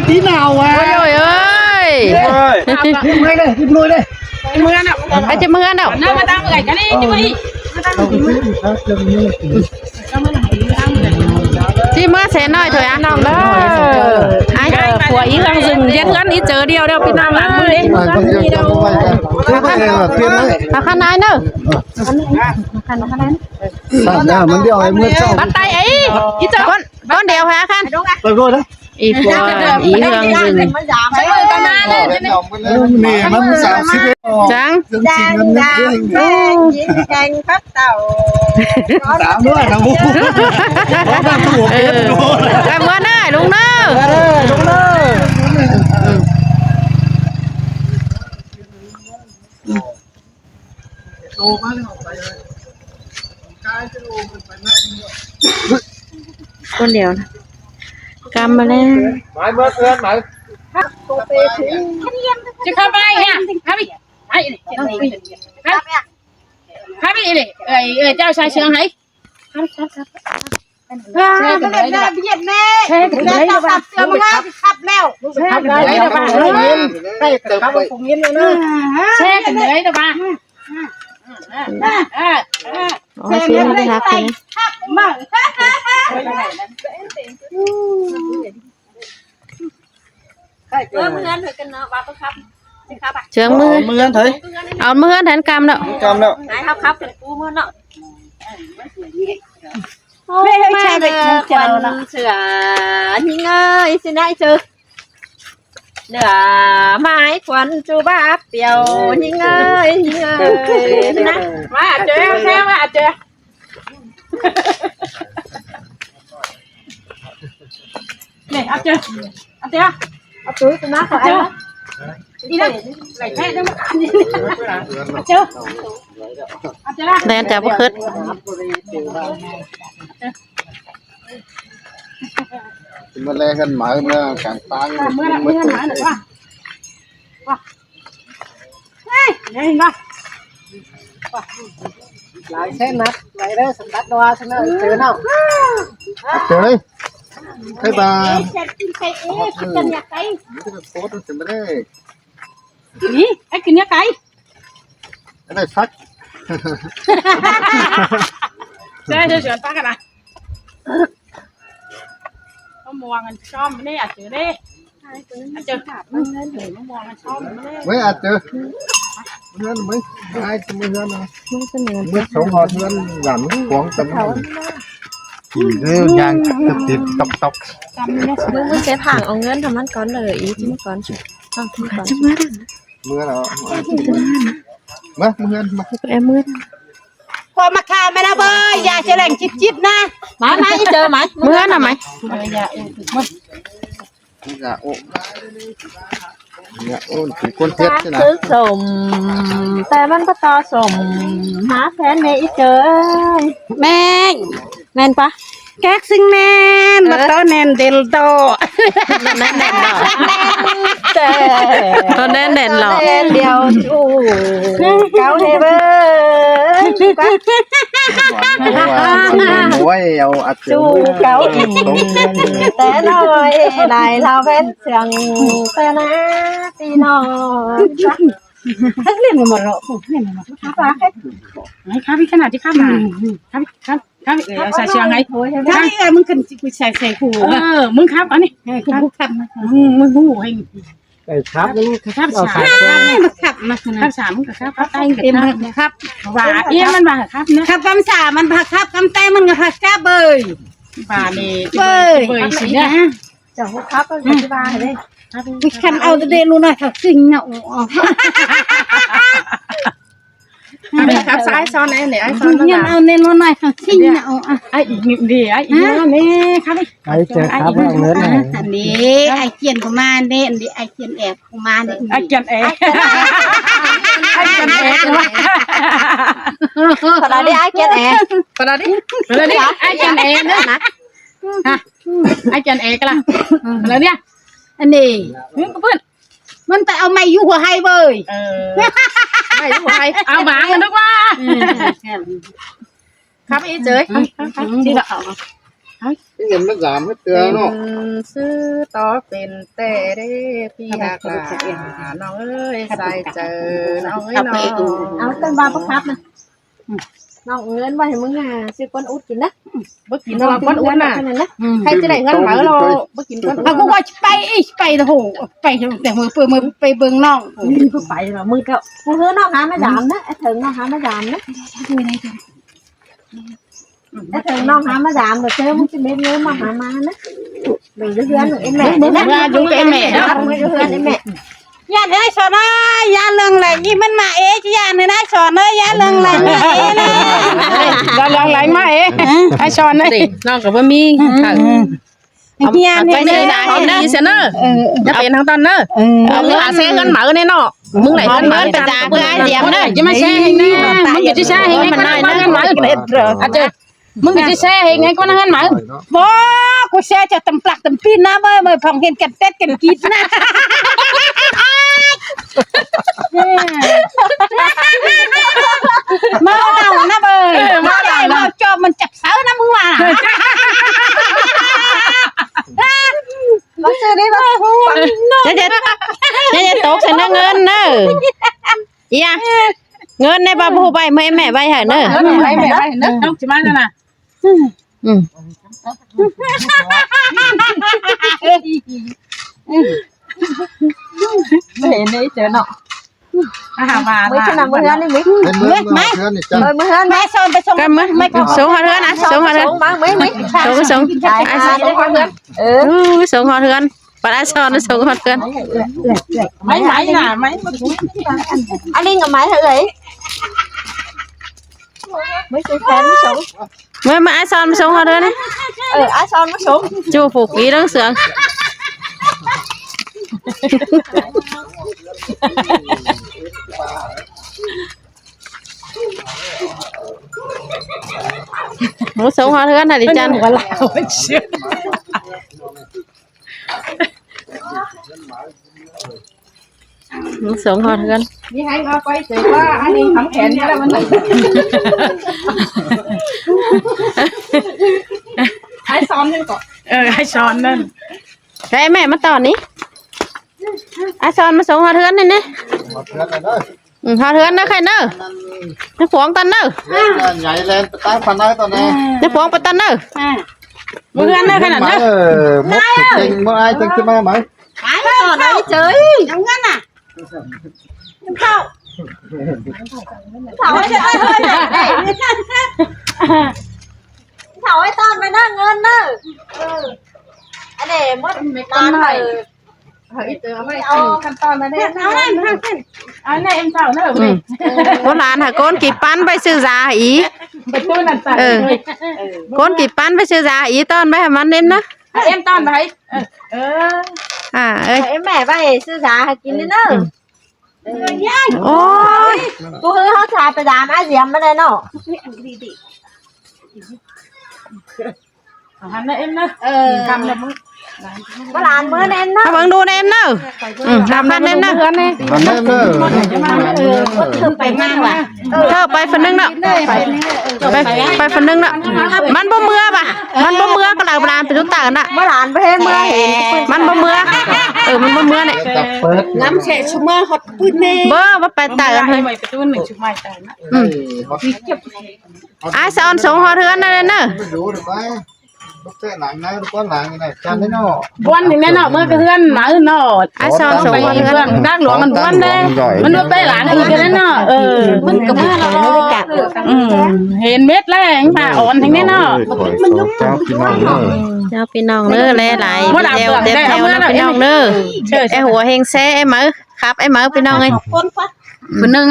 ທີ່ໜາວວ່າ ໂອ້ຍ ໂອ້ຍ ເມື່ອຍເດ້ ເມື່ອຍເດ້ ເມືອນອະ ໄປຈະເມືອນອະ ໜ້າມາຕາມເອື້ອຍກັນນີ້ ຈະມາອີກ ຊິເມືອແສນນ້ອຍເຖິງອະນ້ອງເດີ ອ້າຍ ຜົວອີ່ເຮືອງຊຶງ ເຮັດເຮືອນອີ່ເຈີດຽວເດີ ພີ່ນ້ອງເອີຍ ເອົາຄັນນາຍເດີ ຄັນນາຍ ຄັນນາຍ ມັນດຽວໃຫ້ເມືອສອງ ບັນໄດໄອ້ ອີ່ເຈີ ຄົນດຽວຫາຄັນ ໄປໂພດນະ ອີ່ຜົວອີ່ເຮືອງຊຶງ ນີ້ມັນສາມສິບເອັດ ຈັງ ຈັງ ຈັງ ແກງຜັກເຕົາ ສາມດ້ວຍນະ ເອີ ໄປເມືອເດີລຸງເດີ ເອີ ລຸງເດີ ຄົນດຽວນະ ກຳມາແລ້ວ ໄປເມືອເຮືອນໄປ ຈະເຂົ້າໄປຫະ ໄປ ໄປ ໄປ ໄປ ເອີຍ ເອີຍ ເຈົ້າຊາຍເຊືອງໃຫ້ ແຊກກັນເລີຍເດີ ແຊກກັນເລີຍເດີ ແຊກກັນເລີຍເດີ ແຊກກັນເລີຍເດີ ອໍ ຊິໄດ້ຮັກເລີຍ ເອີ ເມືອເຮືອນເຖິງກັນເນາະ ວ່າຕ້ອງຂັບ ຊິຂັບອະ ເຊີງເມືອ ເອົາເມືອເຮືອນເຖິງ ເອົາເມືອເຮືອນແທນກຳເນາະ ກຳແລ້ວ ໃຫ້ເຮົາຂັບເຖິງປູເມືອເນາະ ໂອ້ ມາເດີຂວັນເສືອ ຍິງເອີຍ ຊິໄດ້ເຈີ ເຫຼືອໄມ້ຂວັນຈູບາບປ່ຽວ ຍິງເອີຍ ຍິງເອີຍ ນະ ມາເຈີ ແຊວ ມາເຈີ ນີ້ ອາເຈີ ອາເຈີ ອາເຈີ ນະ ຂອງໄອ້ ອີນະ ໄຫຼແທ້ເດີ ອາເຈີ ອາເຈີ ແລ່ນຈາກບໍ່ຄິດ ຊິມາແລເຮືອນໝາ ເມືອກາງປ່າ ເມືອ ເມືອ ເມືອ ເມືອ ເມືອ ເມືອ ເມືອ ເອີຍ ນີ້ເຫັນບໍ່ ຫຼາຍແສນນັດ ໄປເດີ ສຳລັບວ່າຊະເນີ ເຈີເນາະ ເຈີເລີຍ ບາຍບາຍ ເອີ ເຮັດກິນໄປເອງ ກິນກັນຢາກໄປ ໂຄດ ເປັນໄປໄດ້ ນີ້ ໃຫ້ກິນຢາກໄປ ອັນນັ້ນສັກ ໃຊ່ ເດີ ສວນປາກັນນະ ມະມ່ວງອັນຊອມນີ້ ອາເຈີເດ້ ອາເຈີ ມະມ່ວງອັນຊອມນີ້ ເວີຍ ອາເຈີ ເຮືອນເວີຍ ອາຍຈະມາເຮືອນ ເມືອສອງຮອດເຮືອນ ຫຼັງຂວາງກັນ ເດີ ຍ່າງຕິດໆ ຕອກໆ ມຶງ ມຶງເກັບຫາງເອົາເງິນທຳມັນກ່ອນເດີ ອີກທີກ່ອນ ເອົາທີກ່ອນ ເມືອແລ້ວ ມາ ເມືອ ມາ ແອເມືອ ພວກມາຂ້າແມ່ນະເວີຍ ຢ່າສະແຫຼງຈິບໆນະ ມາ ມາ ອີເຈີ ມາ ເມືອນະ ມາ ເອີ ຢ່າ ເອີ ມາ ຢ່າໂອ້ ຢ່າໂອ້ ເປັນຄົນເຮັດຊີ້ນະ ຄືສົ້ມ ແຕ່ມັນບໍ່ຕໍ່ສົ້ມ ຫາແຟນແດ່ອີເຈີ ແມ່ນ ແມ່ນປະ? ແກັກຊິງແມນ ເອີ ມາຕໍ່ແໜ້ນເດນໂຕ ແໜ້ນແໜ້ນເນາະ ແໜ້ນແໜ້ນເນາະ ແໜ້ນດຽວຈູ່ເກົາເຮເວີ ໂອ້ຍ ເອົາອັດ ຈູ່ເກົາອີກ ແຕ່ນ້ອຍ ຫຼາຍລາວແວ່ນເຊື່ອງ ແຕ່ນາ ພີ່ນ້ອງ ທັກເລ່ນມາເລາະ ເລ່ນມາເລາະ ຫາປາ ໄອ້ຄາບ ຂະໜາດທີ່ຄາບມາ ຄາບ ຄາບ ເອີ ເອົາໃສ່ເຊືອງໃຫ້ ໃຊ່ ເອີ ມຶງຂຶ້ນ ກູໃສ່ ໃສ່ກູ ເອີ ມຶງຂັບອັນນີ້ ເອີ ກູຂັບ ມຶງ ມຶງຮູ້ໃຫ້ ໄປຂັບ ຂັບສາມ ເອົາໃສ່ ມາຂັບມາຂະໜາດ ຂັບສາມ ມັນກໍຂັບ ຂັບໃຕ້ ເອັມ ກໍຂັບ ຂັບ ວ່າ ເອັມ ມັນວ່າຂັບນະ ຂັບກຳສາ ມັນພາຂັບກຳໃຕ້ ມັນກໍພາຂັບເບີຍ ບາດນີ້ ເບີຍ ເບີຍຊິນະ ເຈົ້າຂັບກໍຊິວ່າເດ້ ຄັນເອົາແຕ່ເດລູກນ້ອຍເຂົາຊິງເນາະ ອັນນີ້ຂັບຊ້າຍຊ້ອນ ອັນນີ້ອ້າຍຊ້ອນ ມັນເອົາແນ່ນອນໜ້ອຍ ເຂົາຊິງເນາະ ອ້າຍອີກນີ້ ອ້າຍອີກນີ້ ຂັບ ອ້າຍຈະຂັບເອົາເງິນໃຫ້ ອັນນີ້ອ້າຍກຽນກໍມາເດ້ ອັນນີ້ອ້າຍກຽນແອບກໍມາເດ້ ອ້າຍກຽນແອບ ອ້າຍກຽນແອບ ພະລາເດ້ ອ້າຍກຽນແອບ ພະລາເດ້ ພະລາເດ້ ອ້າຍກຽນແອບເດີ ນະ ຮະ ອ້າຍກຽນແອບກະລະ ພະລາເດ້ ອັນນີ້ ເພິ່ນ ມັນໄປເອົາໄມ້ຢູ່ຫົວໄຮ່ເວີຍ ເອີ ໄມ້ຢູ່ຫົວໄຮ່ ເອົາບາງກັນດອກວ່າ ອືມ ຄັບອີເຈີຍ ອືມ ຊິລະເອົາ ເຫັນມັນສາມເທື່ອເນາະ ຊື່ຕໍ່ເປັນແຕ່ເດ້ ພີ່ຮັກຫຼານ້ອງເອີຍ ໃສ່ໃຈນ້ອງເອີຍນ້ອງ ເອົາຕົ້ນບາປະຄັບນະ ນ້ອງເອີຍ ວ່າໃຫ້ມຶງຫາຊື້ກ້ອນອຸດກິນນະ ບໍ່ກິນດອກກ້ອນອຸດນະ ໃຜຈະໄດ້ເຮືອນໃໝ່ລະ ບໍ່ກິນກ້ອນອຸດ ເອົາ ກູກໍໄປ ໄປ ໂຫ ໄປແຕ່ມື້ ມື້ໄປເບິ່ງນ້ອງ ໄປລະ ມື້ກໍ ມື້ຄືນ້ອງຫາມາຢາມນະ ເຖິງນ້ອງຫາມາຢາມນະ ແຕ່ເຖິງນ້ອງຫາມາຢາມ ບໍ່ເຈີມຶງຊິເມັດເງິນມາຫາມານະ ເດີ ຢູ່ເຮືອນເອັນແມ່ເດີ ເມືອຢູ່ກັບເອັນແມ່ເດີ ເມືອຢູ່ເຮືອນເອັນແມ່ ຢ້ານເອີຍສອນເອີຍ ຢ່າເລື່ອງແຫຼງ ອີມັນມາເອ ຢ້ານເອີຍນາຍສອນເອີຍ ຢ່າເລື່ອງແຫຼງມາເອນະ ຢ່າເລື່ອງແຫຼງມາເອ ອ້າຍສອນເອີຍ ນ້ອງກໍບໍ່ມີ ເອົາໄປຊື້ຢາໃຫ້ດີຊະເນີ ເອີ ຢ່າເປັນທາງຕອນເນີ ເອີ ເອົາໄປຫາແຊເຮືອນໃໝ່ແນ່ເນາະ ມຶງໄດ້ເງິນມາ ເອົາເງິນໄປຈ່າຍເພື່ອອ້າຍຕຽມເດີ ຢ່າມາແຊໃຫ້ນາ ມຶງກໍຊິແຊໃຫ້ໄງ ອາເຈີ ມຶງກໍຊິແຊໃຫ້ໄງ ກໍນາເຮືອນໃໝ່ ບໍ່ ກູແຊເຈົ້າຕຳປາກຕຳຕີນນະເວີຍ ເວີຍ ພອງເຫັນກັນເຕັດກັນກີດນະ ເມົາເຫຼົ້ານະເວີຍ ເອີ ເມົາເຫຼົ້ານະ ເມົາຈອບມັນຈັບ ເອົານຳມຶງວ່າ ບໍ່ຊື້ນີ້ບໍ່ ຢ່າ ຢ່າ ຢ່າຕົກໃສ່ເງິນເດີ ເອີຍ ເງິນໃນບາບຜູ້ໃບ ໃຫ້ແມ່ໄວ້ໃຫ້ເດີ ເອີ ໃຫ້ແມ່ໄວ້ໃຫ້ເດີ ຕ້ອງຊິມາແລ້ວນະ ອືມ ເຫັນໄດ້ເຈີເນາະ ອາຫານຫວານ ມື້ຂະໜາດມື້ເຮືອນນີ້ ມື້ ມື້ເຮືອນນີ້ ເອີ ມື້ເຮືອນ ມາສອນໄປສົ່ງ ກັນມື້ ມາ ສົ່ງຮອດເຮືອນນະ ສົ່ງຮອດເຮືອນ ມາ ມື້ ມື້ ສົ່ງ ສົ່ງ ເອີ ສົ່ງຮອດເຮືອນ ປາດອາຊອນສົ່ງຮອດເຮືອນ ໄມ້ ໄມ້ນະ ໄມ້ ອັນນີ້ກໍໄມ້ເອີຍ ໄມ້ ໄມ້ ອາຊອນມາສົ່ງຮອດເຮືອນ ເອີ ອາຊອນມາສົ່ງ ຈູ້ຜູກດີເດີ້ເສືອ ມາສົ່ງຮອດເຮືອນຫັ້ນອີ່ຈັນ ມາສົ່ງຮອດເຮືອນ ມີໃຫ້ເອົາໄປເສີວ່າ ອັນນີ້ຄຳແຂນແລ້ວມັນ ໃຫ້ສອນນັ້ນກໍ ເອີ ໃຫ້ສອນນັ້ນ ໃຫ້ແມ່ມາຕອນນີ້ ອາຊອນມາສົ່ງຮອດເຮືອນນີ້ ຮອດເຮືອນແລ້ວເດີ ອືມ ຮອດເຮືອນເດີໄຂ່ເດີ ໃຫ້ພວງຕັນເດີ ໃຫຍ່ແລ່ນໄປຕາມປານໃດຕອນນີ້ ໃຫ້ພວງໄປຕັນເດີ ເມືອເຮືອນເດີໄຂ່ເດີ ເອີ ໝົດເກັ່ງບໍ່ອາຍຈັ່ງຊິມາໃໝ່ ໄປຕອນໃດເຈີຍ ເອົາເງິນນະ ເຂົ້າ ເຂົ້າໃຫ້ຕອນໄປເດີເງິນເດີ ເອີ ອັນນີ້ໝົດ ເອົາ ເອົາໄວ້ຂັ້ນຕອນມາແນ່ ເອົານັ້ນ ເອົານັ້ນເອັມເຂົ້າເດີ ອືມ ໂບລານຫາໂກນກີບປັນໄປຊື້ຢາອີກ ເອີ ໂກນກີບປັນໄປຊື້ຢາອີກ ຕອນໄປໃຫ້ມັນເອັມນະ ເອັມຕອນໄປ ເອີ ເອີ ອ່າ ເອີຍ ເອັມແມ່ໄປຊື້ຢາໃຫ້ກິນເດີ ອືມ ໂອ້ຍ ກູເຮີເຮົາສາໄປດາມອ້າຍດຽມມາໄດ້ເນາະ ເອົາຫັ້ນນະເອັມນະ ເອີ ຄ່ຳແລ້ວ ມາຫຼານເມືອແນ່ນເນາະ ເບິ່ງດູແນ່ນເດີ ອືມ ຄ່ຳແນ່ນເດີ ເດີ ໄປມາວ່າ ເອີ ໄປຄົນໜຶ່ງເນາະ ໄປ ໄປຄົນໜຶ່ງເນາະ ມັນບໍ່ເມືອວ່າ ມັນບໍ່ເມືອກໍເອົາຫຼານໄປຈຸດຕານນະ ມາຫຼານໄປໃຫ້ເມືອເຫັນ ມັນບໍ່ເມືອ ເອີ ມັນບໍ່ເມືອນີ້ ງຳແຊະຊຸມາຮອດ ປຶດແນ່ ບໍ່ ບໍ່ໄປຕາຍກັນເຮີ້ຍ ໄປຕູ້ໜຶ່ງຊຸມາຕາຍນະ ອືມ ອ້າຍສອນສົ່ງຮອດເຮືອນນັ້ນເດີ ບໍ່ແຕະຫຼັງນະ ບໍ່ຫຼັງນະ ຈັນເນາະ ບ່ອນນີ້ແນ່ເນາະ ເມືອກະເຮືອນມາເນາະ ອ້າຍສອນສົ່ງຮອດເຮືອນ ດາກຫຼວງມັນບ່ອນເດ້ ມັນບໍ່ແຕະຫຼັງອີກແນ່ເນາະ ເອີ ມັນກະເມືອແລ້ວເນາະ ອືມ ເຫັນເມັດແລ້ວ ມາອ່ອນແຮງແນ່ເນາະ ເຈົ້າພີ່ນ້ອງເດີ ເຈົ້າພີ່ນ້ອງເດີ ຫຼາຍໆ ເຕັມແຖວນະພີ່ນ້ອງເດີ ໄອ້ຫົວເຮັງແຊ ໄອ້ເໝີ ຄັບໄອ້ເໝີ ພີ່ນ້ອງເອີຍ ຜູ້ໜຶ່ງ